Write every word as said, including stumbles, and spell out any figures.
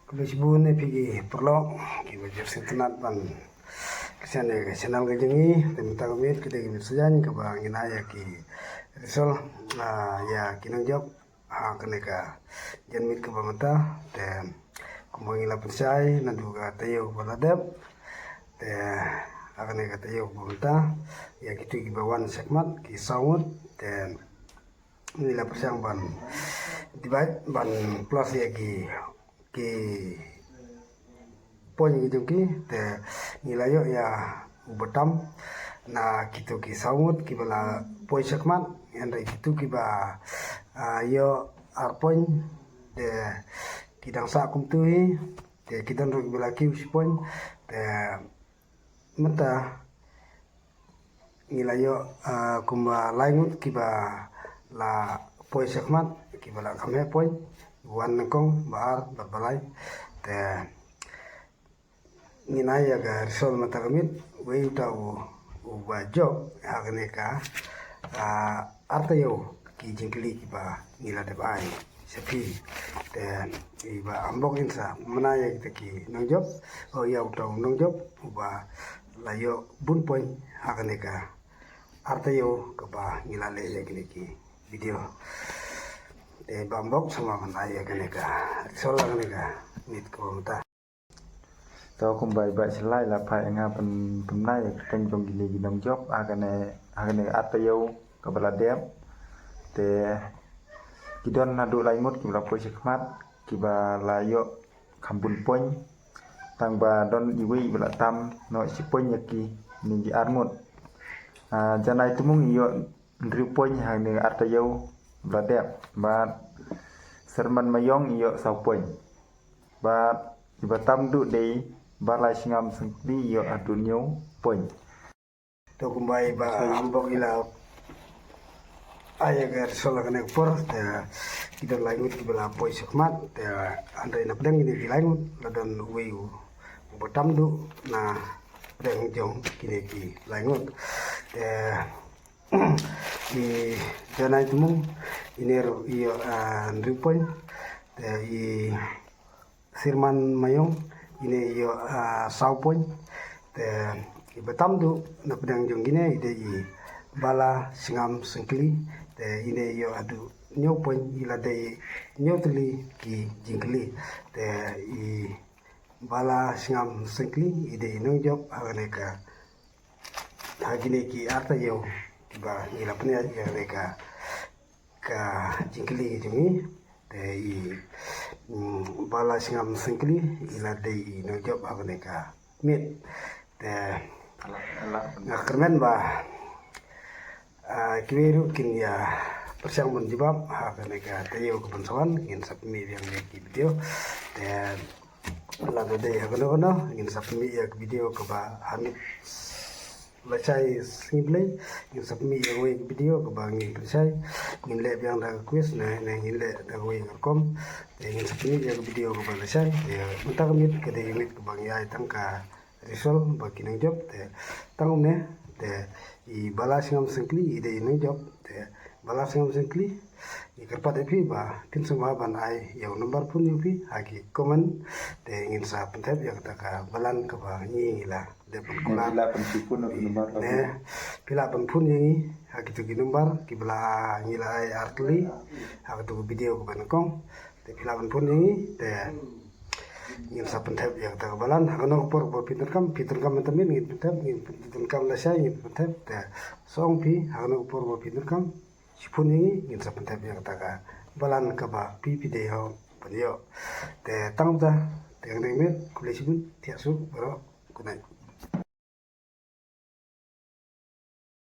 Khublei shibun ïa phi ki paralok kiba ju sngewtynnat ban kyrshan ïa ka channel ka jong ngi. Te mynta ka miet ka dei ka miet sajan kaba ngin ai ïa ki result, ah, ïa ki nongjop ha kane ka janmiet kaba mynta. Te kumba ngi la pynshai naduh ka taïew ba la dep, te ha kane ka taïew ba mynta ïa kito kiba wan shakhmat ki saw ngut. Te ngi la pyrshang ban divide, ban plus ïa ki, ki point ki jong ki. Te ngi la ïoh ïa uba tam na kito ki saw ngut kiba la poi shakhmat, hynrei kito kiba, ah, ïoh ar point te ki dang sah kumto hi. Te ki don ruh kiba la kiew shi point. Te mynta ngi la ïoh, ah, kumba lai ngut kiba la poi shakhmat, kiba la kham heh point, wan nyngkong, ba ar bad ba lai. Te ngin ai ïa ka result mynta ka miet. Wei uta u, uba jop ha kane ka, ah, ar taïew ki jingkylli kiba ngi la dep ai sha phi. Te i Bah Ambok in sa pynbna ïa kita ki nongjop, oh, ïa uta u nongjop uba la ïoh bun point ha kane ka ar taïew kaba ngi la leh ïa kine ki video. Te Bah Ambok, sa ma ban ai ïa kane ka result ha kane ka miet kaba mynta. To kumba i Bah Shalai la phah ïa nga ban pynbna ïa ka kyrteng jong kine ki nongjop ha kane, ha kane ka ar taïew kaba la dep. Te ki don naduh lai ngut kiba la poi shakhmat kiba la ïoh kham bun point. Tang ba don iwei iba la tam noh shi point ïa ki, kine ki ar ngut. Ah, Janai Tmung i ïoh hynriew point ha kane ka ar taïew ba la dep. Bad Serman Mayong i ïoh saw point. Bad iba tam duh dei Balai Sngam Syngkli, i ïoh haduh hynñiew point. To kumba i Bah Ambok i la ai ïa ka result ha kane ka por, te ki don lai ngut kiba la poi shakhmat, te hynrei na pdeng kine ki lai ngut la don uwei u, uba tam duh na pdeng jong kine ki lai ngut. Te i Janai Tmung ine ruh i ïoh, ah, hynriew point. Te i Sirman Mayong ine i ïoh, ah, saw point. Te iba tam duh na pdeng jong kine i dei i Bala Sngam Syngkli. Te ine i ïoh haduh hynñiew point, i la dei hynñiew tylli ki jingkylli. Te i Bala Sngam Syngkli i dei i nongjop ha kane ka, ha kine ki ar taïew kiba ngi la pynïaid ïa kane ka, ka jingkylli jong ngi. Te i, mm, Bala Sngam Syngkli i la dei i nongjop ha kane ka miet. Te nga kyrmen ba, ah, kiwei ruh kin ïa pyrshang ban jubab ha kane ka taïew kaban sa wan, ngin sa pynmih biang ïa ki video. Te lada dei ha kano kano ngin sa pynmih ïa ka video kaba ha miet lashai sngi Blei, ngin sa pynmih ïa kawei ka video kaba ngin pynshai, ngin leh biang da ka quiz ne, ne ngin leh da kawei ka rukom. Te ngin sa pynmih ïa ka video kaba lashai. Te mynta ka miet ka dei ka miet kaba ngi ai tang ka result ba ki nongjop. Te tang kumne, te i Bala Sngam Syngkli i dei i nongjop. Te Bala Sngam Syngkli, ngi kyrpad ïa phi ba phin sngewbha ban ai ïa u number phone ïa phi ha ki comment. Te ngin sa pynthep ïa kata ka balan kaba ngi la dep ban kular. Phi lah ban phone ïa ki number. Ne, phi lah ban phone ïa ngi ha kito ki number kiba la, ngi la ai artylli ha kito ki video kaba nyngkong. Te phi lah ban phone ïa ngi, te ngin sa pynthep ïa kata ka balan ha kano ka por ba phi donkam. Phi donkam mynta miet ngin pynthep, ngin pyn-, donkam lashai ngin pynthep. Te sa ong phi ha kano ka por ba phi donkam, shi phone ïa ngi, ngin sa pynthep ïa kata ka balan kaba phi phi dei hok ban ïoh. Te tang kumta, te ngan ïa miet, khublei shibun, thiah suk baroh, good night.